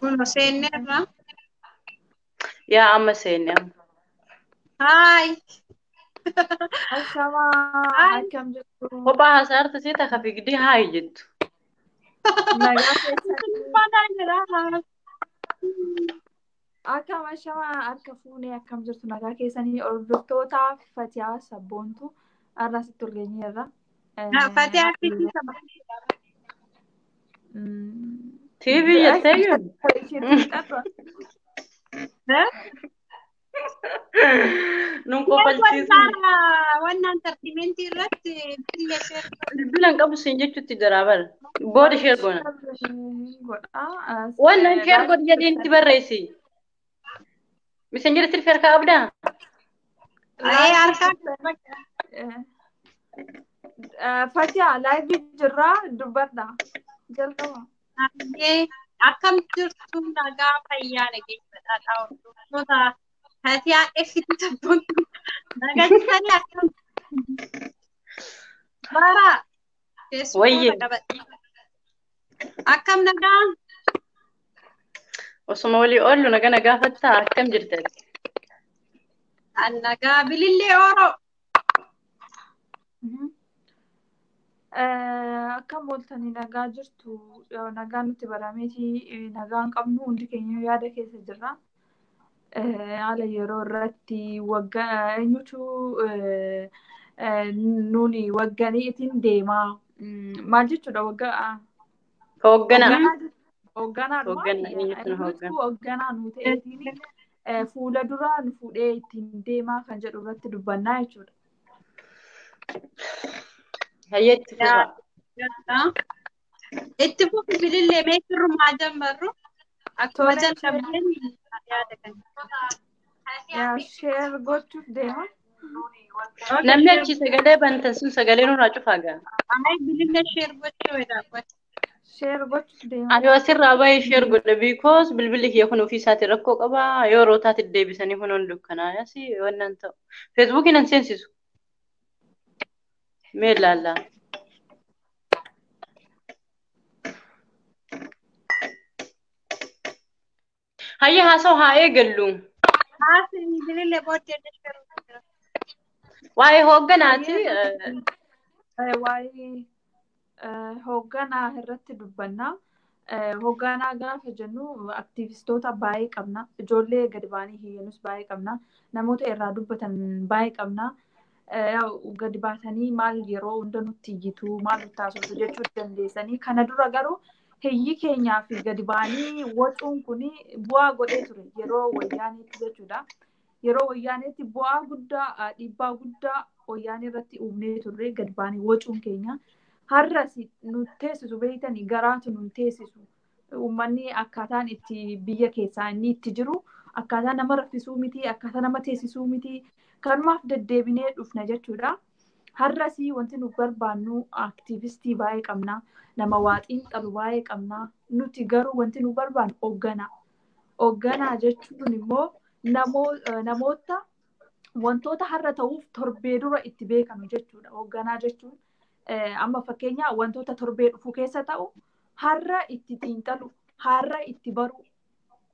Kun seenneerra. Yaa amma seenne amma. Haay. Ashamaa Haay. akkam jirtu? Kophaa haasaartu si taka fiigdee haayi jettu. Nagaa keessatti. Uffata jedhaa. Akkam ashamaa harka fuunee akkam jirtu nagaa keessanii hordoftoota Fatiyaa Sabboontu har'a asitti ol geenyeerra. Fatee akkasii saba. TV jettee jiru. Nun kofalchiisni. Wannan tartimentii irratti billee share Bilbila hin qabu siin jechuutti jira bara. Booda share goona. Wannan share godhi jedheen itti barreessi. Messenger itti harkaa qabdaa? Ee harkaa Fatiyaa live jirraa dubbadha. Jalqaba. Akkam jirtu nagaa fayyaa dhageeffadhaa hordoftoota Fatiyaa Effitti Sabboontu nagaa jirtanii akkam bara Wayye. keessummoota qabadhe. Akkam nagaa Osuma walii oollu naga na gaafattaa akkam jirta? An nagaa bilillee ooroo. Akkam ooltanii nagaa jirtu nagaa nuti barameeti nagaa hin qabnu hundi keenya yaada keessa jirra. Haala yeroo irratti waggaa eenyutu nuni wagganiitiin deemaa maal jechuudha waggaa Hoogganaa. hoogganaa Hoogganaa eenyutu nu eenyutu hooggana? hoogganaa nu ta'eetiin fuula dura nu fuudhee ittiin deemaa kan jedhu irratti dubbannaa jechuudha. Hayyee itti fufaa. Itti fufi bilillee mee sirrumaa jammarru akkuma Tole jalqabneen yaada kan. Share gochuuf deema. Namni achi sagalee bantan sun sagalee nurraa cufaa gaa. Ay bilillee share gochuu jedha. Share gochuuf deema. Ani asirraa bahee share godhe because bilbilli kiyya kun ofii isaatiin rakkoo qaba. Yoo yeroo taate deebisanii kun hundi dukkanaa asi wannan ta'u. Feesbuukiin an seensisu. Mee ilaallaa. Hayyee haasawu haa eegallu. Haasni bilillee booddee share gochuu. Waa'ee hoogganaati. Waa'ee hoogganaa irratti dubbannaa. Hoogganaa gaafa jennu aktiivistoota baay'ee qabna. Ijoollee gadi ba'anii hiyyanus baay'ee qabna. Namoota irraa dubbatan baay'ee qabna. Gadi baatanii maal yeroo hunda nutti iyyitu, maal nutti haasoftu jechuu dandeessanii. Kana dura garuu hiyyi keenyaa fi gadi ba'anii wacuun kun bu'aa godhee ture yeroo wayyaaneetti jechuudha. Yeroo wayyaaneetti bu'aa guddaa dhiibbaa guddaa wayyaanee irratti uumnee turre gadi ba'anii wacuun keenya. Har'as nu teessisu beektanii garaatu nu teessisu. Uummanni akkaataan itti biyya keessaa inni itti jiru akkaataa nama raffisuu miti, akkaataa nama teessisuu miti. Kanumaaf deddeebinee dhufna jechuudha. Har'as wanti nu barbaannu aktiivistii baay'ee qabna. Nama waa xiinxalu baay'ee qabna. Nuti garuu wanti nu barbaannu hoogganaa. Hoogganaa jechuun immoo namoota wantoota har'a ta'uuf torbee dura itti beekamu jechuudha. Hoogganaa jechuun amma fakkeenya wantoota torbee dhufu keessa ta'u har'a itti xiinxalu, har'a itti baru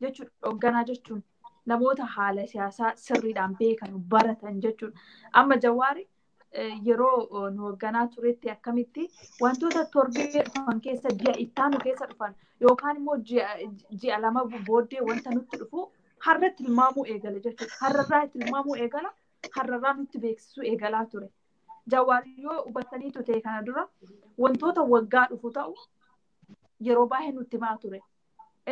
jechuudha. Hoogganaa jechuun namoota haala siyaasaa sirriidhaan beekan baratan jechuudha. Amma Jawaari yeroo nu hoogganaa turetti akkamitti wantoota torbee dhufan keessa ji'a ittaanu keessa dhufan yookaan immoo ji'a lama booddee wanta nutti dhufu har'a tilmaamuu eegala jechuudha. Har'arraa tilmaamuu eegala, har'arraa nutti beeksisuu eegalaa ture. Jawaari yoo hubataniitu ta'e kana dura wantoota waggaa dhufu ta'u yeroo baay'ee nutti himaa ture.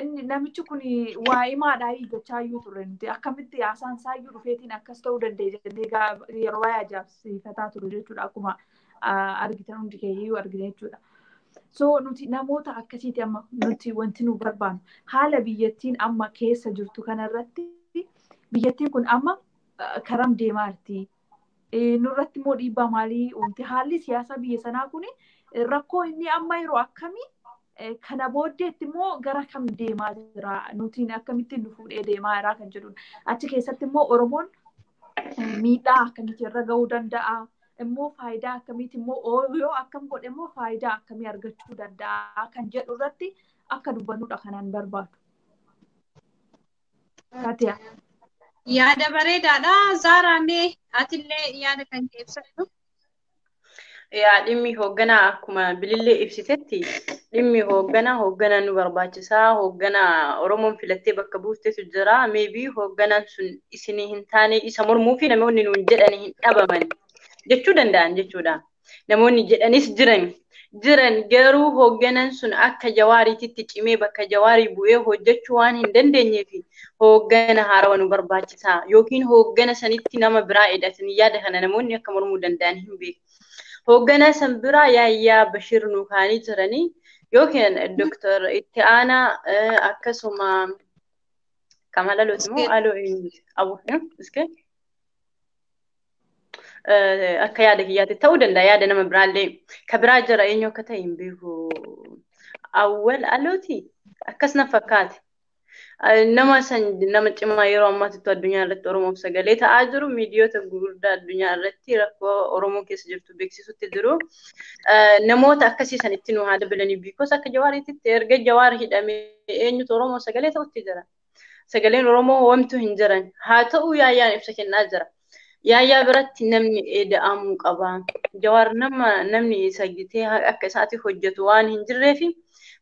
Inni namichi kun waa himaadhaa jechaa iyyuu turre nuti akkamitti haasaan isaa iyyuu dhufeetiin akkas ta'uu danda'e jennee yeroo baay'ee ajaa'ibsiifataa ture jechuudha. Akkuma argitan hundi keeyyuu argina jechuudha. So nuti namoota akkasiiti amma nuti wanti nu barbaannu haala biyyattiin amma keessa jirtu kanarratti biyyattiin kun amma karam deemaa jirti. Nurratti immoo dhiibbaa maalii uumte haalli siyaasaa biyya sanaa kun rakkoo inni amma yeroo akkamii kana booddeetti immoo gara kam deemaa jira nutiin akkamittiin nu fuudhee deemaa jira kan jedhudha. Achi keessatti immoo Oromoon miidhaa akkamitti irra gahuu danda'a immoo faayidaa akkamiiti immoo yoo akkam godhe immoo faayidaa akkamii argachuu danda'a kan jedhu irratti akka dubbannudha kanaan barbaadu. Fatiha. Yaada bareedaadha. Zaaraa mee atillee yaada kan kee ibsadhu. Yaa dhimmi hoogganaa akkuma bilillee ibsitetti dhimmi hoogganaa hoogganaa nu barbaachisaa hoogganaa Oromoon filattee bakka buuftetu jira meebii hoogganaan sun isinii hin taane isa mormuu fi namoonni nuun jedhani hin dhabaman jechuu danda'an jechuudha. Namoonni jedhanis jiran garuu hoogganaan sun akka jawaariititti cimee bakka jawaarii bu'ee hojjechuu waan hin dandeenyeef hooggana haarawaa nu barbaachisaa yookiin hooggana sanitti nama biraa hidhatanii yaada kana namoonni akka mormuu danda'an hin beeku. Hoogganaa san biraa Yaayyaa Bashir nu kaanii jiranii yookiin Dooktar Itti Aanaa akkasuma Kamal Alooti moo Aloo Abu iskee akka yaada kiyyaatti ta'uu danda'a yaada nama biraallee ka biraa jira eenyu akka ta'e hin beeku. Awwal Alooti akkas na fakkaate. Nama san nama cimaa yeroo ammaatti addunyaa irratti Oromoof sagalee ta'aa jiru miidiyoota gurguddaa addunyaa irratti rakkoo Oromoo keessa jirtu beeksisutti jiru. Namoota akkasii sanitti nu haa dabalanii biikoos akka jawaariitti erga jawaar hidhamee eenyutu Oromoo sagalee ta'utti jira. Sagaleen Oromoo homtuu hin jiran haa ta'u yaayyaan ibsa kennaa jira. Yaayyaa biratti namni eda'amuu qaba. Jawaar nama namni isa gitee akka isaatti hojjetu waan hin jirreefi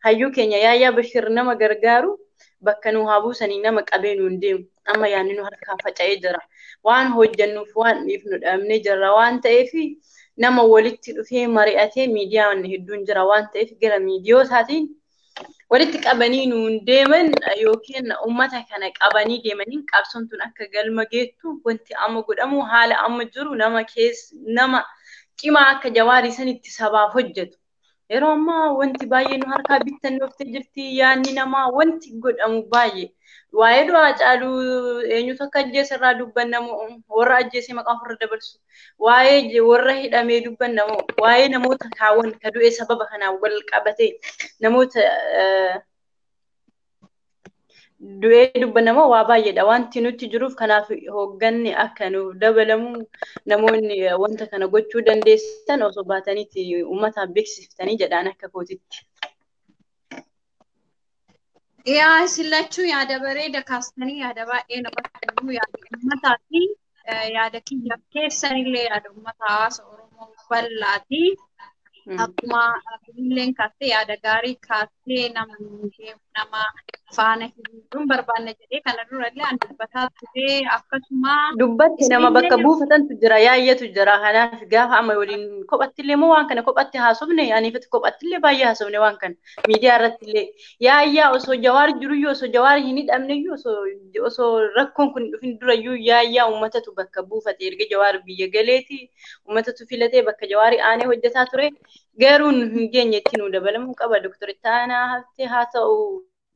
hayyuu keenya Yaayyaa Bashir nama gargaaru bakka nu haa buusanii nama qabee nuun deemu. Amma yaadni nu harkaa faca'ee jira. Waan hojjennuuf waan dhiifnu dhabnee jirra waan ta'eef nama walitti dhufee mari'atee miidiyaan hedduun jira waan ta'eef gara miidiyootaatiin walitti qabanii nuun deeman yookiin uummata kana qabanii deemanii qabsoon tun akka galma geettu wanti amma godhamu haala amma jiru nama keessa nama cimaa akka jawaarii sanitti sabaaf hojjetu. Yeroo ammaa wanti baay'ee nu harkaa bittannooftee jirti yaadni namaa wanti godhamu baay'ee. Waa'ee du'aa caaluu eenyutu akka ajjeese irraa dubbannamu warra ajjeese maqaa ofirra dabarsu waa'ee warra hidhamee dubbannamu waa'ee namoota kaawwan ka du'e sababa kanaan wal qabate namoota du'ee dubbannamu waa baay'eedha wanti nutti jiruuf kanaaf hoogganni akka nuuf dabalamu namoonni wanta kana gochuu dandeessan osoo baataniiti uummataaf beeksiftanii jedhaan akka kootitti. Yaa isin lachuu yaada bareeda kaastanii yaada baay'ee namatti tolu yaada uummataa fi yaada kiyya keessanillee yaada uummata hawaasa Oromoo bal'aati. Akkuma bililleen kaastee yaada gaarii kaastee nama nama faana hiriiruun barbaanna jedhee kana durallee an dubbataa ture akkasuma. Dubbatti nama bakka buufatantu jira yaayyatu jira kanaaf gaafa amma waliin kophattillee moo waan kana kophatti haasofne aniifatti kophattillee baay'ee haasofne waan kana miidiyaa irrattillee yaayyaa osoo jawaar jiruyyuu osoo jawaar hin hidhamneyyuu osoo rakkoon kun dhufin durayyuu yaayyaa uummatatu bakka buufate erga jawaar biyya galeeti uummatatu filatee bakka jawaarii aanee hojjetaa ture garuu nu hin geenye itti nu dabalamuu qaba Dooktar Ittaanaa Haftee haa ta'u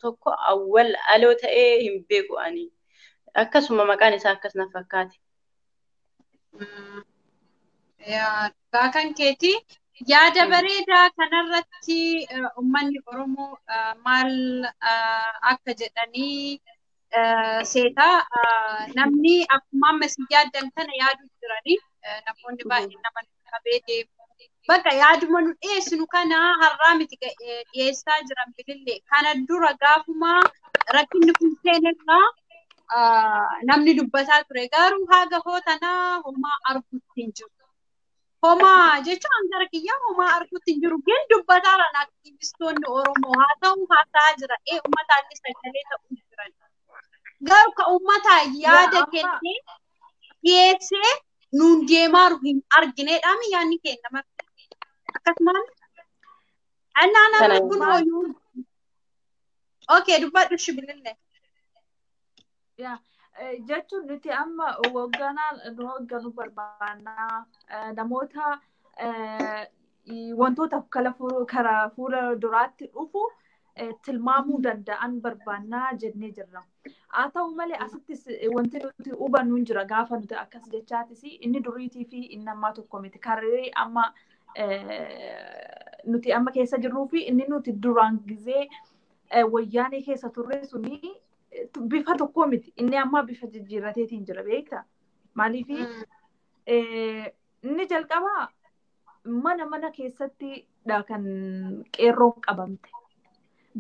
tokko awwal aloo ta'ee hin beeku ani. Akkasuma maqaan isaa akkas na fakkaate. Dhugaa kan keeti. Yaada bareedaa kanarratti uummanni Oromoo maal akka jedhanii seetaa namni akkuma amma isin yaaddan kana yaaduu jiranii namoonni baay'een nama qabee deemu. Bakka yaaduma nu dhiyeessinu kana har'aa miti dhiyeessaa jiran bilillee kana dura gaafuma rakkinni kun seenerraa namni dubbataa ture garuu haga hoo tanaa homaa arguutti hin jiru. Homaa jechuun gara kiyyaa homaa arguutti hin jiru. Gin dubbataaran aktivistoonni Oromoo haa ta'u haasa'aa jira. Ee uummataallee sagalee ta'uu jiran. Garuu ka uummataa yaada kennee dhiyeessee nuun deemaaru hin argineedhaami yaadni kenna marti. Akkasumaan annaa namni kun hoyyuu. Okay, dubbadhu shibilillee. Jechuun nuti amma hoogganaa nu hoogganu barbaannaa namoota wantoota karaa fuula duraatti dhufu tilmaamuu danda'an barbaannaa jennee jirra. Haa ta'u malee asittis wanti nuti hubannu hin jira gaafa nuti akkas jechaatis inni duriitii fi inni ammaa tokko miti. Karree amma nuti amma keessa jirruu fi inni nuti duraan gizee wayyaanee keessa turre suni bifa tokko miti. Inni ammaa bifa jijjiirrateetiin jira beektaa? Maaliif inni jalqabaa mana keessatti kan qeerroon qabamte.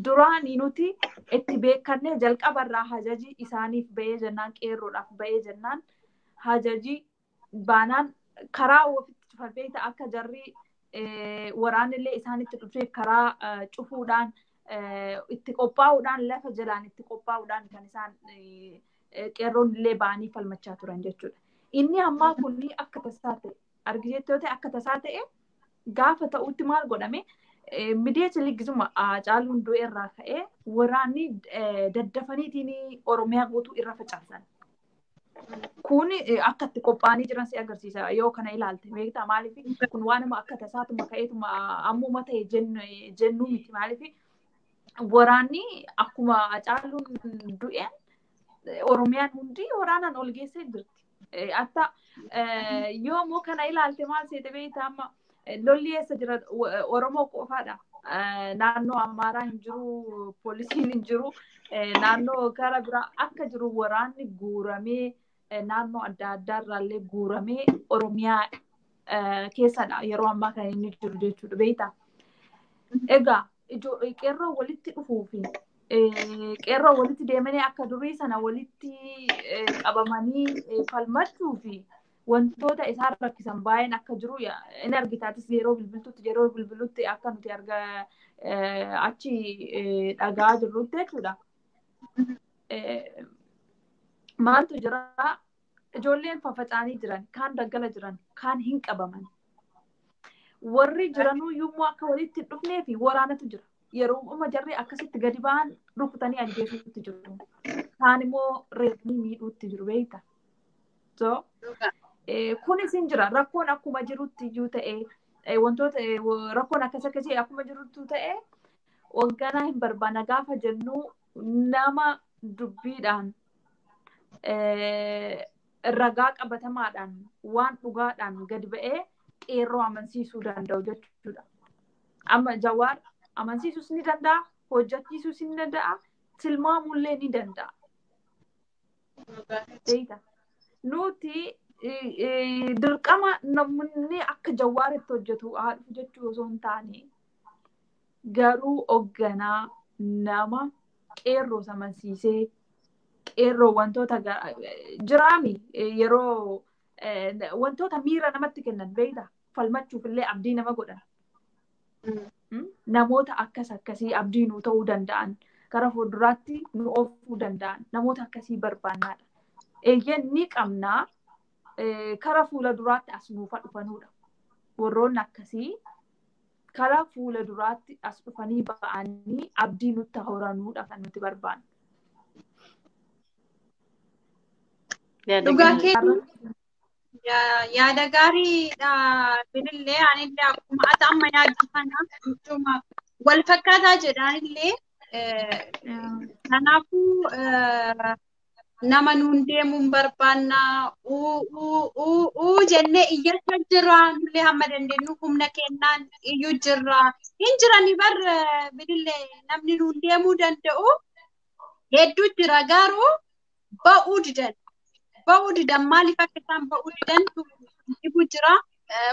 Duraanii nuti itti beekannee jalqabarraa hajajii isaaniif ba'ee jennaan qeerroodhaaf ba'ee jennaan hajajii baanaan karaa ofitti cufan beekta akka jarri waraanillee isaanitti dhufeef karaa cufuudhaan itti qophaa'uudhaan lafa jalaan itti qophaa'uudhaan kan isaan qeerroon illee ba'anii falmachaa turan jechuudha. Inni ammaa kun akka tasaa ta'e argiteetti yoo ta'e akka tasaa ta'e gaafa ta'utti maal godhame miidiyaa gisuma Hacaaluun du'e irraa ka'ee waraanni daddafaniitiin Oromiyaa guutuu irra facaasan. Kun akka itti qophaa'anii jiran si agarsiisa yoo kana ilaalte beektaa maaliif kun waanuma akka tasaatuma ka'eetuma ammuma ta'e jennuu miti maaliif waraanni akkuma Hacaaluun du'een Oromiyaan hundi waraanaan ol geessee jirti. Hatta yoo immoo kana ilaalte maal seete beektaa amma lolli eessa jira Oromoo qofaadha. Naannoo Amaaraa hin jiru, poolisiin hin jiru, naannoo gara biraa akka jiru waraanni guuramee naannoo adda addaarraallee guuramee Oromiyaa keessadha yeroo ammaa kan inni jiru jechuudha beektaa. Egaa qeerroo walitti dhufuu fi qeerroo walitti deemanii akka durii sana walitti qabamanii falmachuu fi wantoota isaan rakkisan baay'een akka jiru in argitaatis yeroo bilbiltutti akka nuti arga achi dhagaa jirrutti jechuudha. Maaltu jira ijoolleen faffaca'anii jiran kaan daggala jiran kaan hin qabaman. Warri jiranuu yommuu akka walitti hin dhufnee fi waraanatu jira. Yeroo amma jarri akkasitti gadi ba'an rukutanii ajjeesuutti jiru. Kaan immoo reebanii miidhuutti jiru beekta. So kunis hin jira rakkoon akkuma jirutti iyyuu ta'e wantoota rakkoon akkas akkasii akkuma jirutti ta'e hoogganaa hin barbaanna gaafa jennu nama dubbiidhaan ragaa qabatamaadhaan waan dhugaadhaan gadi ba'ee qeerroo amansiisuu danda'u jechuudha. Amma Jawaar amansiisuus ni danda'a, hojjechiisuus ni danda'a, tilmaamullee ni danda'a. Nuti dirqama namni akka Jawaaritti hojjetu haa dhufu jechuu osoo hin taane garuu hoogganaa nama qeerroo amansiisee qeerroo wantoota jiraami yeroo wantoota miira namatti kennan beektaa falmachuuf illee abdii nama godhan. Namoota akkas akkasii abdii nu ta'uu danda'an gara fuulduraatti nu oofuu danda'an namoota akkasii barbaannaadha. Eeyyeen ni qabnaa kara fuula duraatti as nuufa dhufanuudha. Warroonni akkasii kara fuula duraatti as dhufanii ba'anii abdii nutti horanuudha kan nuti barbaannu. Dhugaa keetii yaada gaariidha bilillee anillee akkuma ati amma yaaddu kana jechuudha wal fakkaataa jedha anillee kanaafuu nama nuun deemuun barbaanna uu jennee iyyachaa jirra nullee hamma dandeenyu humna kennaan iyyuu jirra hin jirani bar bilillee namni nuun deemuu danda'u hedduu jira garuu ba'uu didan. Ba'uu didan maaliif akka isaan ba'uu didan dhibu jira.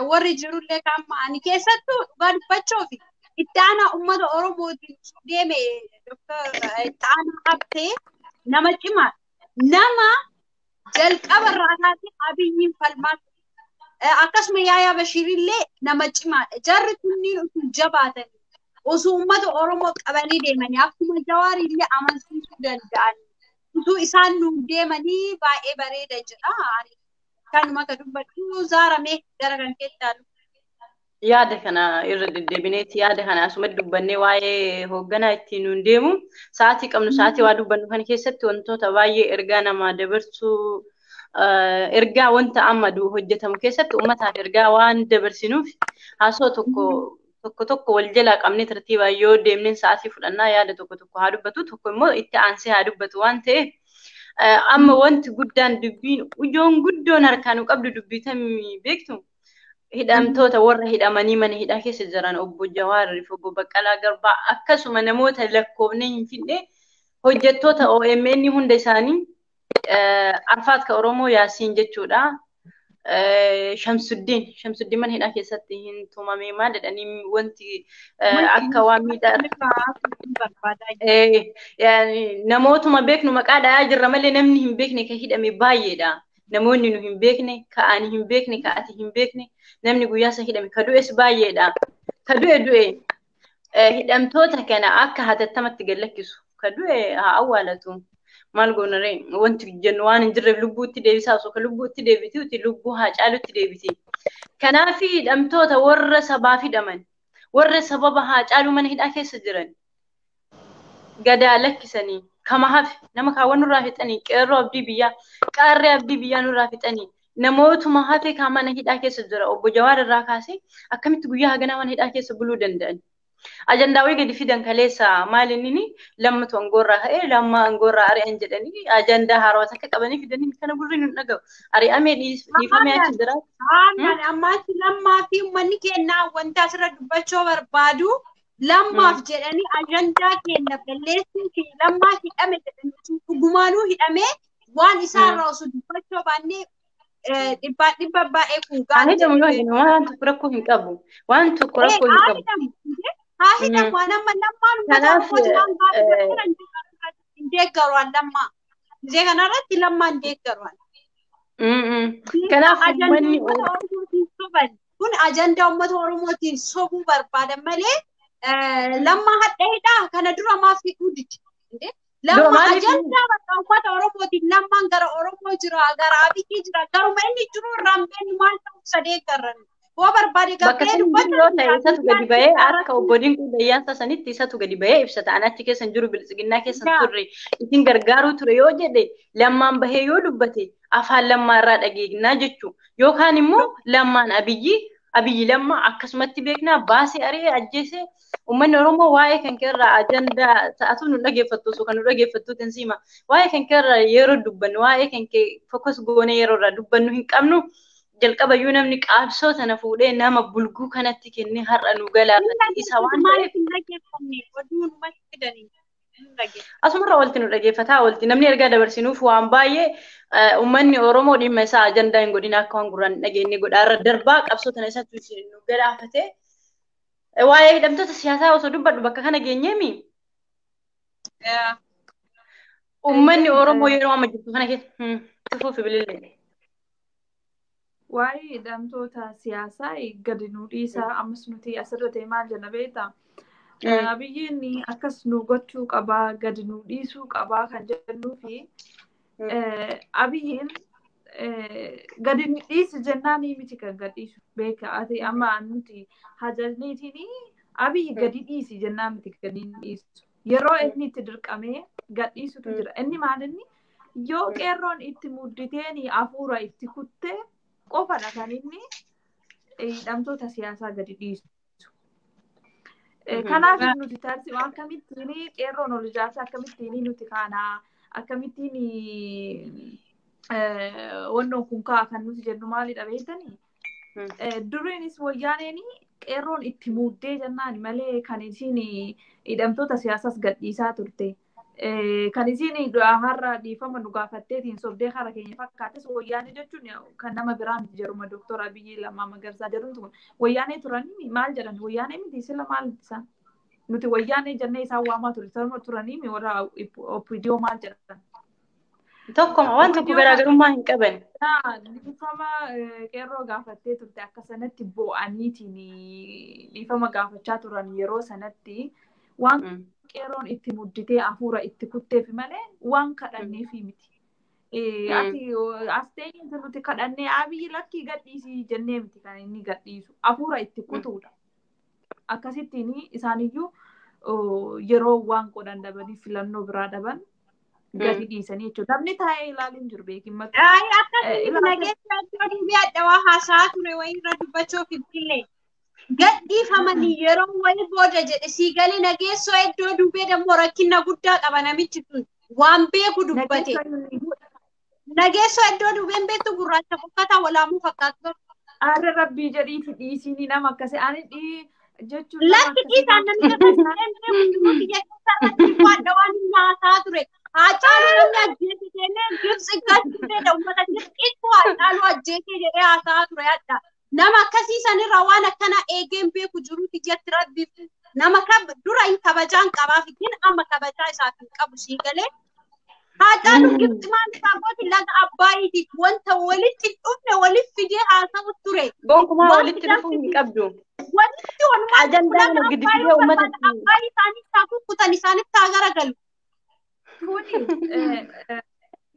Warri jirullee kan ani keessattuu dhugaa dubbachuuf itti aanaa uummata Oromootiin deeme Dooktar itti aanaa Habtee nama cimaa nama jalqaba irraa kaasee Abiyyiin falmaa akkasuma Yaayaa Bashiirillee nama cimaadha. Jarri kunniin osoo jabaatanii osoo uummata Oromoo qabanii deemanii akkuma Jawaarillee amansiisuu danda'an. Utuu isaan nuun deemanii baay'ee bareeda jedha. Kanuma akka dubbadhu zaaramee gara kan keessaa Yaada kana irra deddeebineeti yaada kana asuma dubbannee waa'ee hoogganaa ittiin nuun deemu sa'aatii qabnu sa'aatii waa dubbannu kana keessatti wantoota baay'ee ergaa namaa dabarsuu ergaa wanta amma hojjetamu keessatti uummataaf ergaa waan dabarsinuuf haasoo tokko tokko tokko wal jalaa qabnee tartiibaan yoo deemneen sa'aatii fudhannaa yaada tokko tokko haa dubbatu tokko immoo itti aansee haa dubbatu waan ta'eef amma wanti guddaan dubbiin ijoon guddoon harkaan qabdu dubbii tamii beektu hidhamtoota warra hidhamanii mana hidhaa keessa jiran obbo Jawaar fi obbo Baqqalaa Garbaa akkasuma namoota lakkoofnee hin fidne hojjettoota OMN hunda isaanii Arfaat ka Oromoo Yaasiin jechuudha. Shamsuddin mana hidhaa keessatti hin tumame maal jedhanii wanti akka waan miidhaa namootuma beeknu maqaa dhayaa jirra malee namni hin beekne kan hidhame baay'eedha. Namoonni nu hin beekne, ka ani hin beekne, ka ati hin beekne, namni guyyaa isa hidhame ka du'es baay'eedha. Ka du'e du'e hidhamtoota kana akka hatattamatti gad lakkisu. Ka du'e haa awwaalatu. Maal goonaree wanti jennu waan hin jirreef lubbuutti deebisaa osoo ka lubbuutti deebituuti lubbuu haa caalutti deebiti. Kanaaf hidhamtoota warra sabaaf hidhaman, warra sababa haa caaluu mana hidhaa keessa jiran gadaa lakkisanii kama hafe nama kaawwan nurraa fixanii qeerroo abdii biyyaa qaarree abdii biyyaa nurraa fixanii namootuma hafe kan mana hidhaa keessa jira obbo Jawaar irraa kaasee akkamitti guyyaa haganaa mana hidhaa keessa buluu danda'an. Ajandaawwan gadi fidan kaleessa maal inni lammatu angoorraa ka'ee lamma angoorraa ari'an jedhanii ajandaa haarawaa akka qabanii fidanii kana gurri nu dhaga'u. Ari'amee dhiifamee achi jira. Ammaatti lammaa fi uummanni kennaa wanta asirra dubbachuu barbaadu lammaaf jedhanii ajandaa kenna balleessuu fi lammaa hidhame jedhanii dhugumaanuu hidhamee waan isaarraa osoo dubbachuu baannee dhibbaa dhibba baay'ee kun Haa hidhamu yoo hidhamu waan tokko rakkoo hin qabu. Waan tokko rakkoo hin qabu. Haa hidhamu waan amma lammaan uummata Oromooti waan gaarii hin deeggaru waan lammaa. Ishee kanarratti lammaan hin deeggaru waan. Kanaaf uummanni kun ajandaa uummata Oromootiin sobuu barbaadan malee lammaa hadha hidhaa kana dura maaf hidhuu didi. Lammaa ajandaa bakka uummata Oromootiin lammaan gara Oromoo jira gara Abiyyi jira garuma inni jiru irraa hin beeknu maal ta'uu isa deeggarran. Yoo barbaade Bakka gabbee san jiru yoo ta'e isatu gadi bahee akka dubbachuu obbo Dinquu Dayyaansaa sanitti isatu gadi bahee ibsata. Ani achi keessa hin jiru biltsiginnaa keessa hin turre isin gargaaruu ture yoo jedhe lammaan bahee yoo dubbate afaan lammaa irraa dhageegnaa jechuudha. Yookaan immoo lammaan Abiyyi Abiyyi lammaa akkasumatti beeknaa baasee ari'ee ajjeesee uummanni Oromoo waa'ee kan keerraa ajandaa ta'atu nu dhageeffattu osoo kan nu dhageeffattu tinsiima. Waa'ee kan keerraa yeroo dubbannu waa'ee kan kee fokus goone yeroo irraa dubbannu hin qabnu. Jalqabayyuu namni qaabsoo tana fuudhee nama bulguu kanatti kennee har'a nu galaafate isa waan ta'eef Maaliif hin dhageeffanne oduu numatti fidanii hin dhageeffanne. asumarra olti nu dhageeffataa olti namni ergaa dabarsinuuf waan baay'ee uummanni Oromoo dhimma isaa ajandaa hin godhin akka waan gurraan hin dhageenye godhaa irra darbaa qabsoo tana isatti nu galaafate. Waa'ee hidhamtoota siyaasaa osoo dubbadhu bakka kana geenyeemi. Uummanni Oromoo yeroo amma jirtu kana keessa tufuuf bilillee. Waa'ee hidhamtoota siyaasaa gadi nu dhiisaa ammas nuti asirra ta'e maal jenna beektaa? Abiyyiin akkas nu gochuu qabaa gadi nu dhiisuu qabaa kan jennuu fi Abiyyiin gadi dhiisi jennaan miti kan gad dhiisu beeka ati amma nuti hajajneetiin Abiyyi gadi dhiisi jennaan miti gadi dhiisu. Yeroo inni itti dirqamee gad dhiisutu jira. Inni maal inni yoo qeerroon itti mudditeen hafuura itti kuttee qofadha kan inni hidhamtoota siyaasaa gadi dhiisu. Kanaaf nuti taasisuu akkamittiin qeerroon ol ijaarsa akkamittiin nuti kaanaa akkamittiin wannoon kun ka'a kan nuti jennu maalidha beektanii? Duriinis wayyaaneen qeerroon itti muddee jennaan malee kan isiin hidhamtoota siyaasaas gadhiisaa turte. Kan isiin har'a dhiifama nu gaafatteetiin sobdee hara keenya fakkaates wayyaanee jechuun kan nama biraa miti jedhuma Dooktor Abiyyi Lammaa Magarsaa jedhamtu kun wayyaanee turanii maal jedhan wayyaanee miti sila maal isaan nuti wayyaanee jennee isaan waamaa ture turanii warra OPDO maal jedhan. Tokkuma waan tokko garaagarummaa hin qaban. Dhiifama qeerroo gaafattee turte akka sanatti bo'aniitiin dhiifama gaafachaa turan yeroo sanatti waan qeerroon itti mudditee hafuura itti kutteef malee waan kadhanneefi miti. Ati as teenye nuti kadhannee Abiyyi lakkii gadhiisii jennee miti kan inni gadhiisu hafuura itti kutuudha. Akkasittiin isaaniyyuu yeroo waan godhan dhabanii filannoo biraa dhaban gadi dhiisanii jechuudha. Namni taa'ee ilaalu hin jiru beekimmatu. Akkasitti nageenya iddoo dubii adda haasa'aa ture wayii irra dubbachuuf illee. Gadhiifamanii yeroo wayii booda jedhe sii galee nageessoo iddoo dubee dammoo rakkina guddaa qaba namichi sun waan beeku dubbate. Nageessoo iddoo dubeen beektu gurraacha fokkataa walaamuu fakkaatu. Arra rabbii jedhiiti dhiisiin nama akkasii ani dhii jechuun. Lakki dhiisaan namicha kan biyya keessa irratti waan dhawaan inni haasa'aa ture. Haacaaluu namni ajjeese kennee Gibxi galchuu fedha uummata Gibxiitu Haacaaluu ajjeesee jedhee haasa'aa ture adda. Nama akkasii sanirraa waan akkanaa eegeen beeku jiruuti jetti rabbiif nama dura hin kabajaan qabaaf hin amma kabajaa isaaf hin qabu sii galee. Haacaaluu Gibxi maal isaa gooti laga Abbaayiitiif wanta walitti dhufne walitti fidee haasa'u ture. Gonkumaa walitti dhufuu hin qabdu. Walitti walumaa Ajandaa kana gadi fidee uummata Abbaayii isaanitti haa kukkutan isaanitti haa garagalu. Kuni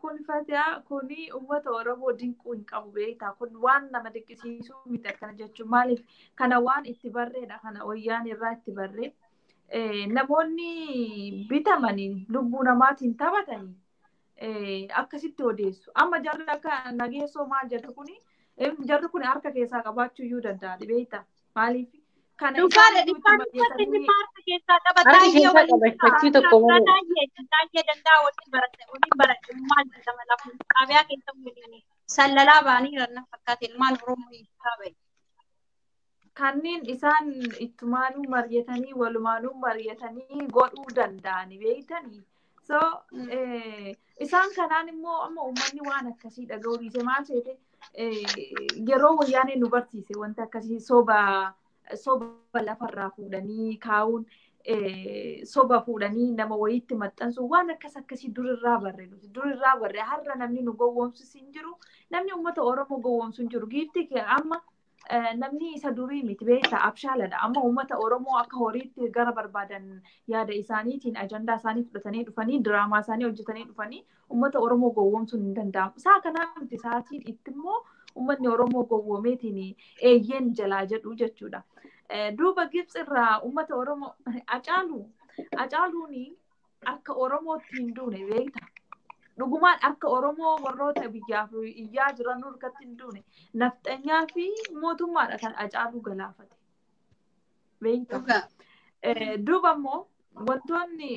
kun Fatihaa kuni uummata Oromoo dinquu hin qabu beektaa kun waan nama dinqisiisuu miti akkana jechuun maaliif kana waan itti barreedha kana wayyaan irraa itti barree namoonni bitamanii lubbuu namaatiin taphatanii akkasitti odeessu amma jarri akka nageessoo maal jedhu kuni jarri kun harka keessaa qabaachuu iyyuu danda'a beektaa maaliif kana Dhugaadha dhibbaan uffata inni harka keessaa qaba Harka taayyee keessaa waliin qaba fakkii tokko malee. taayyee taayyee danda'a waliin baradhe waliin baradhe maal jedhama lafa xaabiyaa keessa waliin sallalaa ba'anii jiran na fakkaate ilmaan Oromoo hiikaa bahe. Kanneen isaan ittumaanuu mari'atanii walumaanuu mari'atanii godhuu danda'ani beektanii. So isaan kanaan immoo amma uummanni waan akkasii dhaga'uu dhiise maal seete yeroo wayyaanee nu barsiise wanta akkasii soba soba lafarraa fuudhanii kaa'uun soba fuudhanii nama wayiitti maxxansu waan akkas akkasii durirraa barre nuti durirraa barre har'a namni nu gowwoomsu hin jiru namni uummata Oromoo gowwoomsu hin jiru giiftii amma namni isa durii miti beektaa abshaaladha amma uummata Oromoo akka horiitti gara barbaadan yaada isaaniitiin ajandaa isaanii fudhatanii dhufanii diraamaa isaanii hojjetanii dhufanii uummata Oromoo gowwoomsuun hin danda'amu. Isaa kanaa miti sa'aatiin itti immoo uummanni Oromoo gowwoomeetiin eeyyeen jalaa jedhu jechuudha. Duuba Gibxi irraa uummata Oromoo Acaaluun akka Oromootti hin duune beektaa. Dhugumaan akka Oromoo warroota biyyaaf iyyaa jiran harkatti hin duune nafxanyaa fi mootummaadha kan Acaaluu galaafate. Beektaa. Duuba immoo wantoonni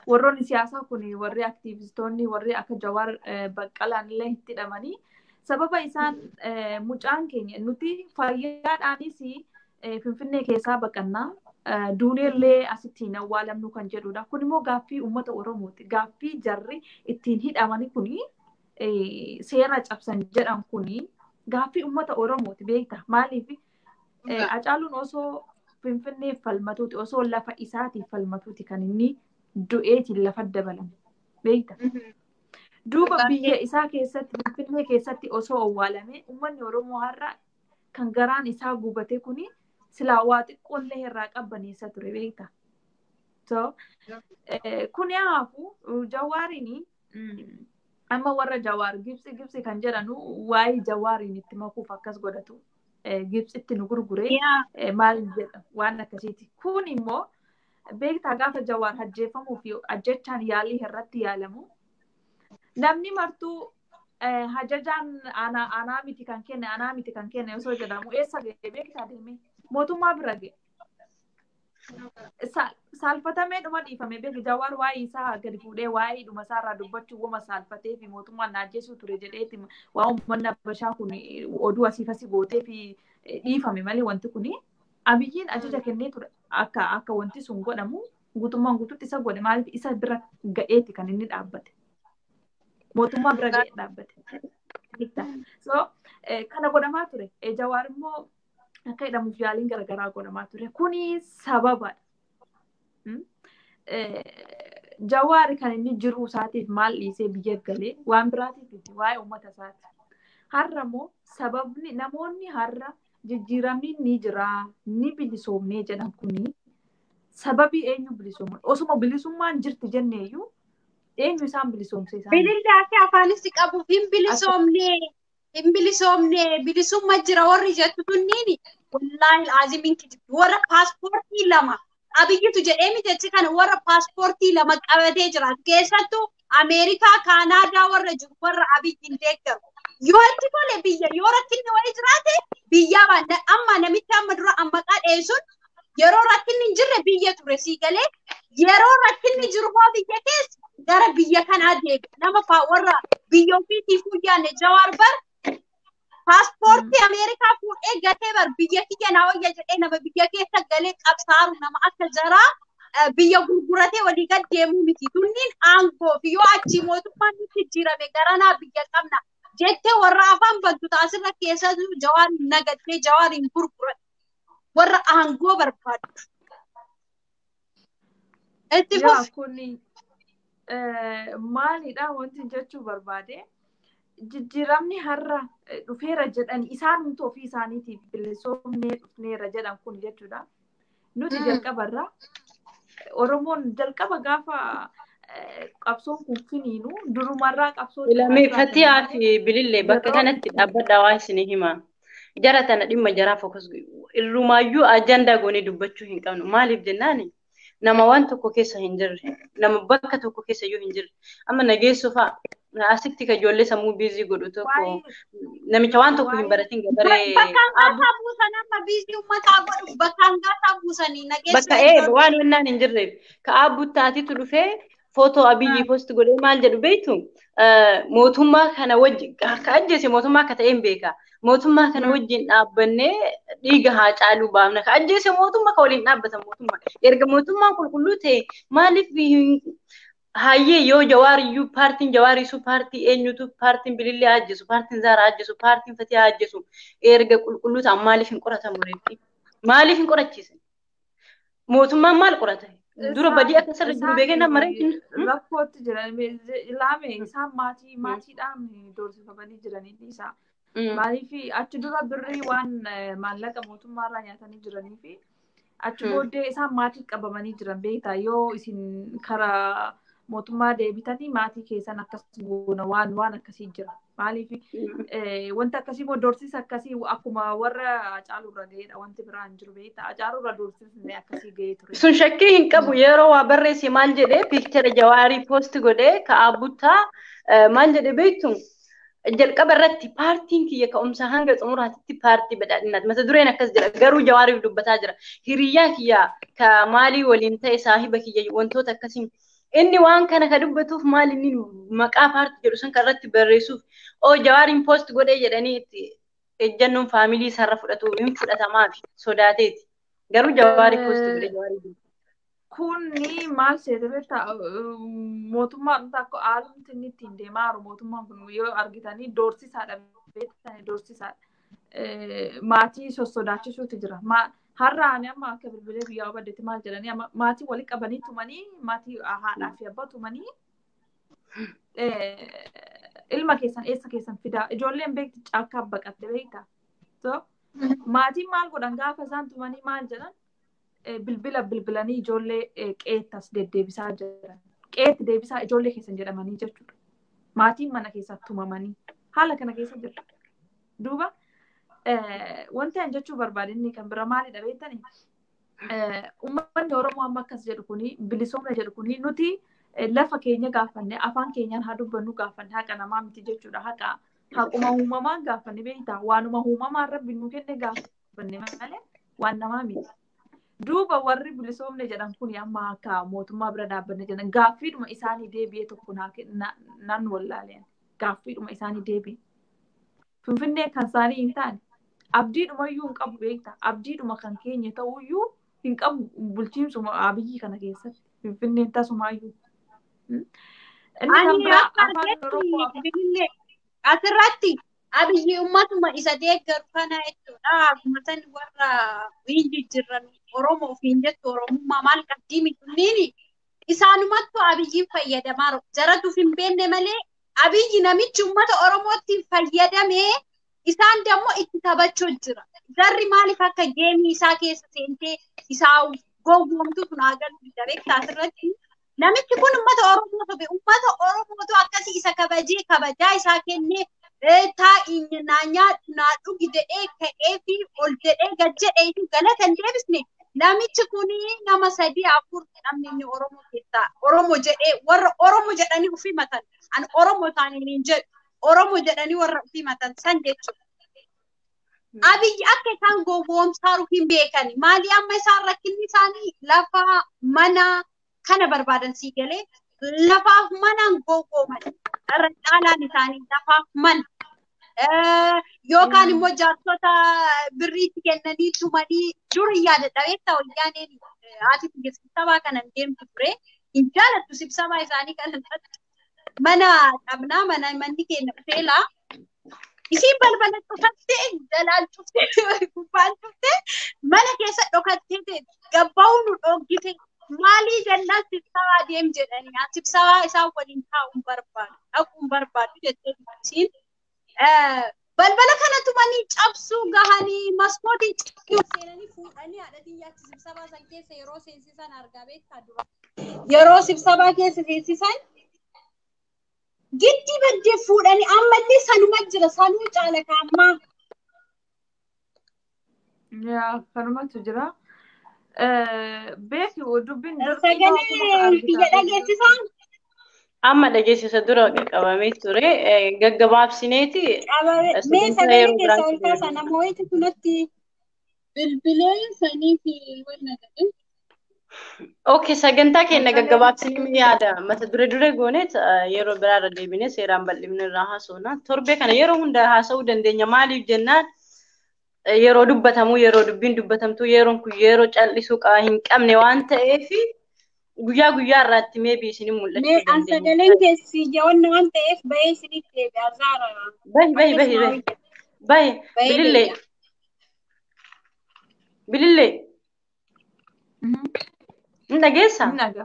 warroonni siyaasaa kun warri aktiivistoonni warri akka Jawaar Baqqalaan illee itti hidhamanii sababa isaan mucaan keenya nuti fayyaadhaanis Finfinnee keessaa baqannaa duuneellee asitti hin awwaalamnu kan jedhudha. Kun immoo gaaffii uummata Oromooti. Gaaffii jarri ittiin hidhamani kuni seera cabsan jedhan kuni gaaffii uummata Oromooti beektaa. Maaliif Acaaluun osoo Finfinnee falmatuuti osoo lafa isaatiif falmatuuti kan inni du'eetiin lafa dabalame beektaa. Duuba biyya isaa keessatti Finfinnee keessatti osoo awwaalame uummanni Oromoo har'a kan garaan isaa gubate kuni silaa waa xiqqoollee irraa qabbaneessa ture beektaa. So kun haafu Jawaariin amma warra Jawaar Gibxi Gibxi kan jedhanu waa'ee Jawaariin itti makuuf akkas godhatu Gibxitti nu gurgure maal jedha waan akkasiiti. Kun immoo beektaa gaafa Jawaar ajjeefamuu fi ajjechaan yaalii irratti yaalamu namni martuu hajajaan anaa miti kan kenne anaa miti kan kenne osoo jedhamu eessa ga'e beektaa deemee mootummaa bira ga'e. Saalfatamee dhuma dhiifame beeki Jawaar waa'ee isaa gadi fuudhee waa'ee dhuma isaarraa dubbachuu wama saalfatee fi mootummaan na ajjeesuu ture jedheeti waa uummanni Habashaa kun oduu asiif asii gootee fi dhiifame malee wanti kun Abiyyiin ajaja kennee ture akka akka wanti sun godhamu guutummaan guutuutti isa godhe maaliif isa bira ga'eeti kan inni dhaabbate. Mootummaa bira ga'ee dhaabbate. So kana godhamaa ture. Jawaar immoo akka hidhamuuf yaaliin garaagaraa godhamaa ture. Kuni sababadha. Jawaari kan inni jiruu isaatiif maal dhiisee biyya galee waan biraatiif miti waa'ee uummata isaati. Har'a immoo sababni namoonni har'a jijjiiramni ni jira ni bilisoomnee jedhan kuni sababii eenyu bilisooman osuma bilisummaan jirti jenneeyyuu eenyu isaan bilisoomse isaan. Bilillee fi afaanis qabuuf hin bilisoomne hin bilisoomne bilisumma jira warri jettu tunniini wallaahi aazimiin kijibdu warra paaspoortii lama Abiyyitu jedhee miti jechi kana warra paaspoortii lama qabatee jiraatu keessattuu Ameerikaa Kaanaadaa warra jiru warra Abiyyiin deeggaru. Yoo itti tole biyya yoo rakkinni wayii jiraate biyyaa baana amma namichi amma dura ammaqaa dheessuun yeroo rakkinni hin jirre biyya ture sii galee yeroo rakkinni jiru hoo biyya keessa gara biyya kanaa deebi'a. Nama warra biyya ofiitiif yaanne Jawaar bar paaspoortii Ameerikaa fuudhee gatee bar biyya kiyya naa wayya jedhee nama biyya keessa galee qabsaaru nama akka jaraa Biyya gurguratee walii gad deemuu miti. Tunniin aangoo fi yoo achii mootummaan nutti jijjiirame garanaa biyya qabna jettee warra afaan bantu taasirra keessattuu Jawaariin nagattee Jawaariin gurguran warra aangoo barbaadu. Itti fufi. Kuni maalidha wanti jechuu barbaade? Jijjiiramni har'a dhufeera jedhan isaanumtu ofii isaaniitiif bilisoomnee dhufneera jedhan kun jechuudha. Nuti jalqabarra Oromoon jalqaba gaafa qabsoon kun finiinu durumarraa qabsoo. Lamee Fatiyaa fi Bilillee bakka kanatti dhaabbadhaa waa isin hima. Jara tana dhimma jaraa fokus irrumaayyuu ajandaa goonee dubbachuu hin qabnu. Maaliif jennaani? Nama waan tokko keessa hin jirre, nama bakka tokko keessa iyyuu hin jirre. Amma nageessoo fa'a asitti ka ijoollee sammuu biizii godhu tokko namicha waan tokko hin baratin gabaree. Bakka hangaasaa buusan amma biizii uummataa godhu bakka hangaasaa buusanii nageessoo. Bakka waan wannaan hin jirreef ka abbuttaatitu dhufee footoo Abiyyi post godhee maal jedhu beektu mootummaa kana wajjin akka ajjeese mootummaa akka ta'e hin beeka. Mootummaa kana wajjin dhaabbannee dhiiga haa caaluu baafna. Ka ajjeese mootummaa ka waliin dhaabbatan mootummaa. Erga mootummaan qulqulluu ta'e maaliif hayyee yoo Jawaariyyuu paartiin Jawaariisuu paartii eenyutu paartiin Bilillee ajjeesu paartiin Zaaraa ajjeesu paartiin Fatiyaa ajjeesu erga qulqulluu ta'an maaliif hin qoratamu reeffi? Maaliif hin qorachiisan? Mootummaan maal qorata? Dura badii akka sirra jiru beekee nama reeffi. Rakkootti jiran laame isaan maatii maatiidhaan doorsifamanii jiranii isaa. Maaliif achi dura birrii waan maallaqa mootummaarraa nyaatanii jiranii fi achi booddee isaan maatii qabamanii jiran beektaa yoo isin karaa mootummaa deebitanii maatii keessan akkas goona waan waan akkasii jira. Maaliif wanti akkasii immoo doorsisa akkasii akkuma warra Hacaaluurra ga'eedha wanti biraan jiru beektaa. Hacaaluurra doorsisni akkasii ga'ee ture. Sun shakkii hin qabu yeroo waa barreesse maal jedhee piikchara Jawaarii poost godhee ka Abbuttaa maal jedhee beektu jalqaba irratti paartiin kiyya ka'umsa hanga xumuraatitti paartii badhaadhinaati. Mata dureen akkas jedha garuu Jawaariif dubbataa jira. Hiriyyaa kiyya ka maalii waliin ta'e saahiba kiyya wantoota akkasii inni waan kana ka dubbatuuf maal inni maqaa paartii jedhu san irratti barreessuuf oo Jawaariin poost godhee jedhanii itti ejjannoon faamilii isaarra fudhatu hin fudhatamaaf sodaateeti. Garuu Jawaarii poost godhee Jawaarii. Kunni maal seete beektaa mootummaan tokko haalumti inni ittiin deemaa jiru mootummaan kun yoo argitanii doorsisaadha beektanii doorsisaadha. Maatii sossodaachisuutu jira. Har'a ani amma akka bilbilee biyyaa baddeetti maal jedhanii maatii walii qabanii tumanii maatii haadhaa fi abbaa tumanii ilma keessan eessa keessan fidaa ijoolleen beekti caakkaa baqatte beektaa. Maatiin maal godhan gaafa isaan tumanii maal jedhan bilbila bilbilanii ijoollee qeettas deddeebisaa jiran. Qeetti deebisaa ijoollee keessan jedhamanii jechuudha. Maatiin mana keessatti tumamanii haala kana keessa jira. Duuba wanti ani jechuu barbaade inni kan bira maalidha beektanii? Uummanni Oromoo amma akkas jedhu kuni bilisoomna jedhu kuni nuti lafa keenya gaafanne afaan keenyaan haa dubbannu gaafanne haqa namaa miti jechuudha. Haqa haquma uumamaan gaafanne beektaa waanuma uumamaan rabbi nu kenne gaafanne malee waan namaa miti. Duuba warri bilisoomne jedhan kun amma akka mootummaa bira dhaabbanne jedhan gaaffiidhuma isaanii deebi'ee tokko naan wallaaleen gaaffiidhuma isaanii deebi'e. Finfinnee kan isaanii hin taane abdiidhuma iyyuu hin qabu beektaa abdiidhuma kan keenya ta'uyyuu hin qabu bulchiinsuma Abiyyi kana keessatti Finfinneen tasumaayyuu. Inni kan biraa afaan Oromoo asirratti Abiyyi uummatuma isa deeggaru kana jechuudha. Akkuma san warra hin jijjiirran Oromoo ofiin jettu Oromummaa maal qabdii miti isaanumattu Abiyyiin fayyadamaa jiru. Jaratuuf hin beekne malee Abiyyi namichi uummata Oromootti fayyadamee isaan dammoo itti taphachuu jira. Jarri maaliif akka geemii isaa keessa seentee isaa gowwoomtu sun haa galu beektaa asirratti. Namichi kun uummata Oromoo sobe uummata Oromootu akkasii isa kabajee kabajaa isaa kennee taa'i naa nyaadhu naa dhugi jedhee ka'ee fi ol jedhee gad jedhee fi galata hin deebisne namichi kun nama 3 4 namni inni Oromoo keessaa Oromoo jedhee warra Oromoo jedhanii ofii matan an Oromoo isaanii hin jedhu Oromoo jedhanii warra ofii matan san jechuudha. Abiyyi akka isaan gowwoomsaaru hin beekani. Maali amma isaan rakkinni isaanii lafa mana kana barbaadan sii galee lafaaf manaan gowwooman. Irra caalaan isaanii lafaaf mana. Yookaan immoo jaarsota birriitti kennanii tumanii dur yaadadha beektaa wayyaaneen haati biyya sibsabaa kanan deemtu ture. Hin jaalattu sibsabaa isaanii kanan mana qabnaa mana manni keenya hoteelaa. Isiin balbala cufattee jalaan cuftee gubbaan cuftee mana keessa dhokattee gabba'uu nu dhoggite maalii jennaan sibsabaa deem jedhanii sibsabaa isaan waliin taa'uun barbaadu dhaquun barbaadu jettee isiin. Balbala kana tumanii cabsuu gahanii maskootiin seenanii fuudhanii haadha xiyyaatti sibsabaa san keessa yeroo seensisan argaa beektaa dura. Yeroo sibsabaa keessa seensisan giddi baddee fuudhanii ammallee sanuma jira sanuu caala kaammaa. Yaa kanumatu jira. Beeki dubbiin Sagalee kiyya dhageessisaa? Amma dhageessisa dura qabamee ture gaggabaabsineeti. Mee sagalee keessa ol kaasa nama wayiitu kunatti bilbilee sanii fi wanna jedhe. Okay, sagantaa keenya gaggabaabsinee yaada mata dure dure gooneet yeroo biraarra deebinee seeraan bal'ifne irraa haasofna. Torbee kana yeroo hunda haasa'uu dandeenya. Maaliif jennaan yeroo dubbatamu yeroo dubbiin dubbatamtu yeroon kun yeroo cal'isuu hin qabne waan ta'eef guyyaa guyyaa irraatti meebii isinii mul'achuu Mee an dandeenya. sagaleen keessi jawanna waan ta'eef bahee isiniif deebi'a zaara. Bahi bahi bahi bahi bahi Bahee bilillee deebi'a. bilillee hin dhageessaa? Naga.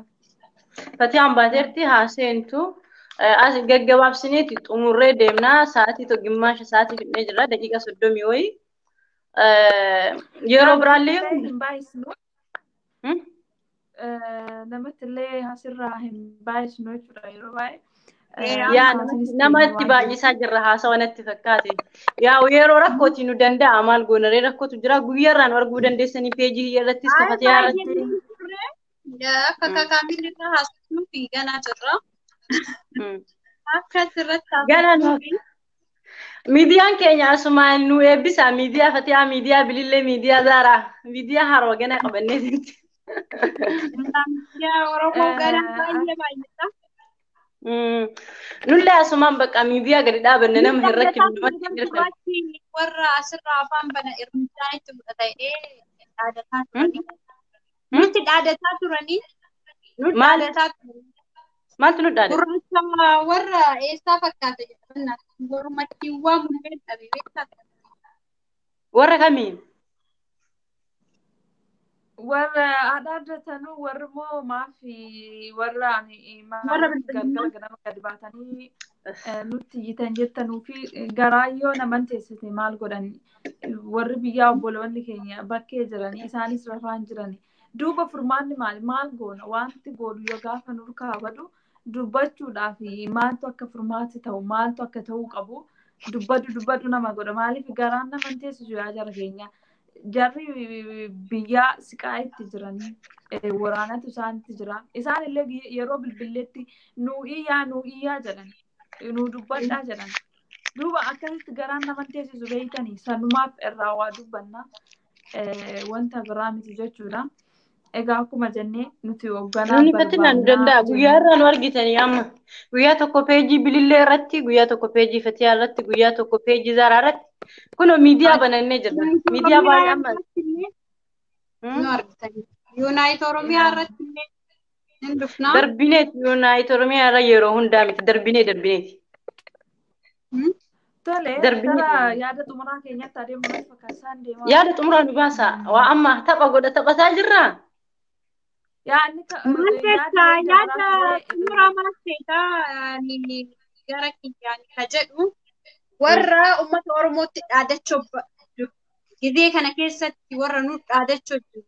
Fatiyaan baateerti haaseentu as gaggabaabsineeti xumurree deemnaa sa'aatii gimmaasha sa'aatii fidnee jirra daqiiqa 30 wayii yeroo biraallee Hin baay'isnu. Namatti illee asirraa hin baay'isnu jechuudha yeroo baay'ee. Yaa namatti baay'isaa jirra haasawa natti fakkaate. Yaa yeroo rakkooti nu danda'a maal goonaree rakkootu jira guyyaarraan arguu dandeessanii peejii irrattis kafatiyaa irratti. Akka kakaamilli irraa haasofnu fi ganaa jirra. Akka asirratti Ganaa nu miidiyaan keenya asumaan nu eebbisa miidiyaa Fatiyaa miidiyaa Bilillee miidiyaa Zaaraa miidiyaa haroo ganaa qabannee jirti. Miidiyaa Oromoo ganaa baay'ee baay'ata. Nullee asumaan bakka miidiyaa gadi dhaabanne nama hin rakkifne namatti hin hirkanne. Warra asirraa afaan bana irmichaa itti fudhata jedhee dhaadataa turanii. Nutti dhaadataa turanii. Nutti dhaadataa turanii. Maaltu nu dhaadate? Gurraacha warra eessaa fakkaata jedhaman mormattiiwwan mul'een dhabe beektaa? Warra kamiin? Warra dhaaddatanuu warri immoo maafi warra Warra galgala ganama gadi baatanii nutti iyyitan jettanuu fi garaayyoo naman teessise maal godhan warri biyyaa obboloonni keenya bakkee jiranii isaanis rafaan jirani. Duuba furmaanni maali? Maal goona? Wanti goonu yoo gaafa nurkaa badu dubbachuudhaaf maaltu akka furmaati ta'u maaltu akka ta'uu qabu dubbadhu dubbadhu nama godha. Maaliif garaan naman teessisu yaa jara keenya. Jarri biyyaa siqaa itti jiranii waraanatu isaanitti jira. Isaan illee yeroo bilbilleetti nuu iyyaa nuu iyyaa jedhan nuu dubbadhaa jedhan. Duuba akkasitti garaan naman teessisu beeytanii sanumaaf irraa waa dubbanna wanta biraa miti jechuudha. Egaa akkuma jennee nuti hoogganaa Namni fatinaan nu danda'a. Guyyaa irraa nu argitanii amma. Guyyaa tokko peejii Bilillee irratti, guyyaa tokko peejii Fatiyaa irratti, guyyaa tokko peejii Zaaraa irratti. Kunoo miidiyaa banannee jirra. Miidiyaa baay'ee amma. Nu argitanii. Yuunaayit Oromiyaa irratti illee hin dhufnaa. Darbineeti Yuunaayit Oromiyaa irra yeroo hundaa miti. Darbinee darbineeti. Tole, gara yaada xumuraa keenyatti adeemuun fakkaatan deemaa. Yaada xumuraa nu baasa. Waa amma tapha godha taphataa jirraa. Yaadni Maal jettaa yaada xumuraa maal seetaa gara kiyyaan ka jedhu warra uummata Oromootti dhaadachoo gizee kana keessatti warra nu dhaadachoo jiru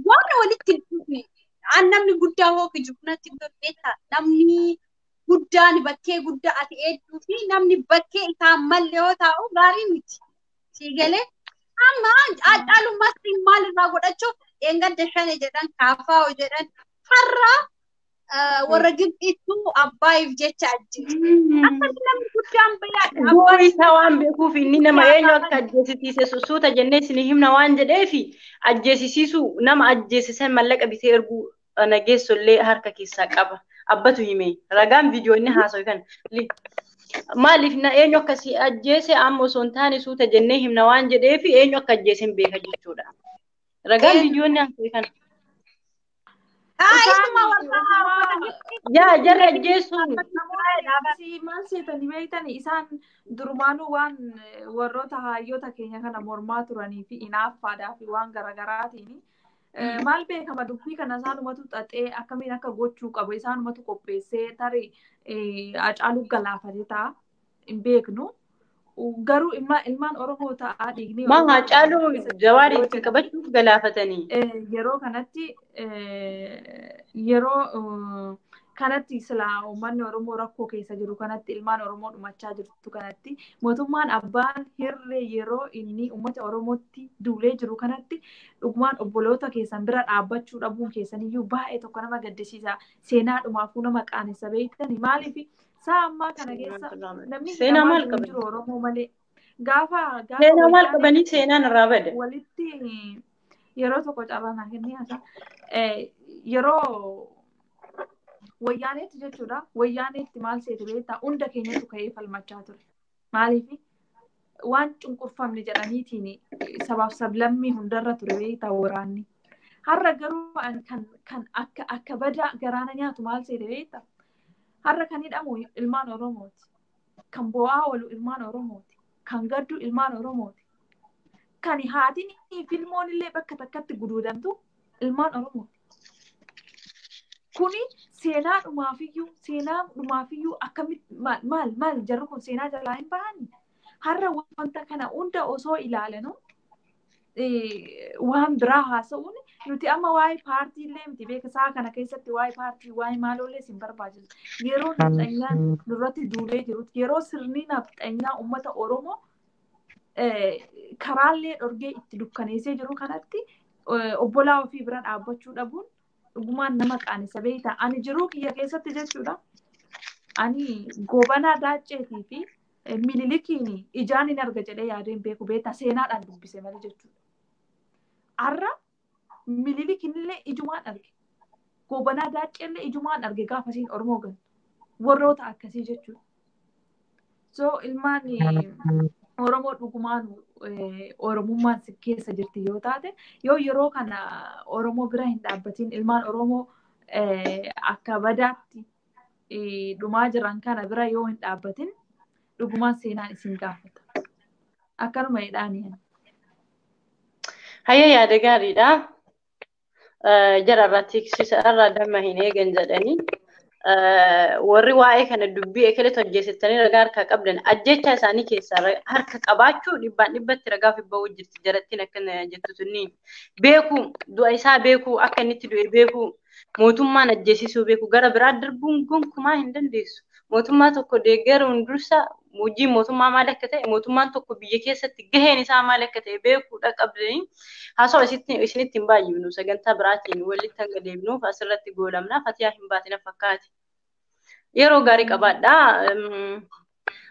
waan walitti hin dhufne an namni guddaa hoo kijibu natti hin tolu beektaa namni guddaan bakkee guddaa ati eedduu fi namni bakkee isaa malle yoo taa'u gaarii miti. Sii galee amma caalummaatti maalirraa godhachuuf dheengadda shane jedhan kaafaa'u jedhan har'a warra Gibxiitu Abbaayiif jecha ajjeese. Akkasi namni guddaan bayyaadha. Goori isaa waan beekuuf inni nama eenyu akka ajjeesisiise suuta jennee isin himna waan jedheefi ajjeesisiisu nama ajjeesisan mallaqa bitee erguu nageessollee harka keessaa qaba. Abbatu hime ragaan viidiyoo inni haasa'u kan. Maaliif na eenyu akkasii ajjeese amma osoo hin taane suuta jennee himna waan jedheef eenyu akka ajjeese hin beeka jechuudha. Ragaan viidiyoonni haasa'e kana. Yaa jarri ajjeesuun. Maal seetanii beektanii isaan durumaanuu waan warroota hayyoota keenya kana mormaa turanii fi inaaffaadhaa fi waan garaagaraatiin maal beekama dubbii kana isaanumatu xaxee akkamiin akka gochuu qabu isaanumatu qopheessee tarii Hacaaluu galaafate ta'a hin beeknu. Garuu ilmaan Oromoo ta'aa dhiigni. Maa Hacaaluu Jawaar itti qabachuuf galaafatanii. Yeroo kanatti yeroo kanatti silaa uummanni Oromoo rakkoo keessa jiru kanatti ilmaan Oromoo dhumachaa jirtu kanatti mootummaan abbaan hirree yeroo inni uummata Oromootti duulee jiru kanatti dhugumaan obboloota keessan bira dhaabbachuu dhabuun keessaniyyuu baay'ee tokko nama gaddisiisa. Seenaa dhumaafuu nama qaanessa beektani. Maaliif saa ammaa kana keessa namni seenaa maal qaban jiru Oromoo malee gaafa seenaa maal qabanii seenaan irraa bade. Walitti yeroo tokko carraa naa kennee haasaa yeroo wayyaaneetti jechuudha. Wayyaaneetti maal seete beektaa hunda keenyatu ka'ee falmachaa ture. Maaliif waan cunqurfamne jedhaniitiin sabaaf sablammii hundarra ture beektaa waraanni. Har'a garuu kan akka badaa garaana nyaatu maal seete beektaa? Har'a kan hidhamu ilmaan Oromooti. Kan bo'aa oolu ilmaan Oromooti. Kan gaddu ilmaan Oromooti. Kan haatiin filmoon illee bakka takkatti guduudamtu ilmaan Oromooti. Kuni seenaa dhumaafiyyuu akkamitti maal maal jarri kun seenaa jalaa hin bahani. Har'a wanta kana hunda osoo ilaalanu waan biraa haasa'uun nuti amma waa'ee paartii illee miti beekisaa kana keessatti waa'ee paartii waa'ee maalollee sin barbaachisu. Yeroo nafxanyaan nurratti duulee jirutti yeroo sirni nafxanyaa uummata Oromoo karaallee dhorgee itti dukkaneessee jiru kanatti obbolaa ofii bira dhaabbachuu dhabuun dhugumaan nama qaanessa beektaa. Ani jiruu kiyya keessatti jechuudha. Ani Gobanaa Daacceetii fi Minilikiin ijaan hin arga jedhee yaadeen beeku beektaa seenaadhaan dubbise malee jechuudha. Har'a Minilikiin illee ijumaan arge. Gobanaa Daaccee illee ijumaan arge gaafa isiin Oromoo galtu. Warroota akkasii jechuudha. So ilmaan Oromoo dhugumaan Oromummaan keessa jirti yoo taate yoo yeroo kana Oromoo bira hin dhaabbatiin ilmaan Oromoo akka badaatti dhumaa jiran kana bira yoo hin dhaabbatin dhugumaan seenaan isin gaafata. Akkanuma jedhaanii. Hayya yaada gaariidha. Jara irraa tiksisa irraa damma hin eegan jedhanii. Warri waa'ee kana dubbii ekeletu ajjeesettanii ragaa harkaa qabdan ajjeechaa isaanii keessaa harka qabaachuu dhibbaan dhibbatti ragaa fi ba'uu jirti jarattiin akkana jettu tunni beeku du'a isaa beeku akka inni itti du'e beeku mootummaan ajjeesisuu beeku gara biraa darbuun gonkumaa hin dandeessu. Mootummaa tokko deeggaruun dursa hojii mootummaa maal akka ta'e mootummaan tokko biyya keessatti gaheen isaa maal akka ta'e beekuudha qabdanii haasawaa isinitti hin baay'ifnu sagantaa biraatiin walitti hanga deebinuuf asirratti goolamna fatiyaa hin baatina fakkaati. Yeroo gaarii qabaadhaa.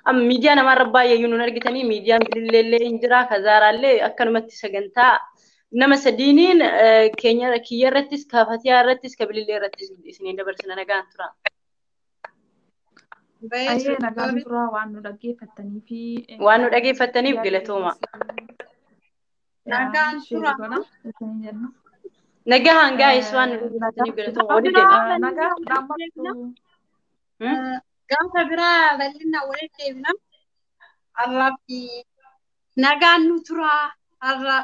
Amma miidiyaa namaarra baay'ee nuun argitanii miidiyaan bililleellee hin jira kazaaraallee akkanumatti sagantaa nama sadiiniin keenya kiyya irrattis ka fatiyaa irrattis ka bilillee irrattis isiniin dabarsina nagaan tura. Baay'ee nagaan turaa waan nu dhaggeeffattanii fi waan nu dhaggeeffattaniif galatooma. Nagaan turaa. Nagaan gaa'is waan nu dhaggeeffattaniif galatooma. Walitti deebina. Nagaan dhaammatu. Gaafa biraa bal'inaan walitti deebina. Har'aaf nagaan nu turaa. Har'a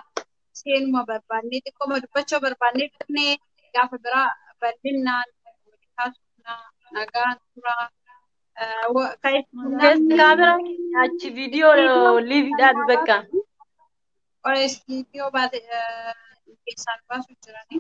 seenuma barbaannee xiqqooma dubbachuu barbaannee dhufnee gaafa biraa bal'inaan walitti haasofna. Nagaan turaa. Kaamera achi viidiyoo liiviidhaan bakka. Viidiyoo keessaan baasu jiranii.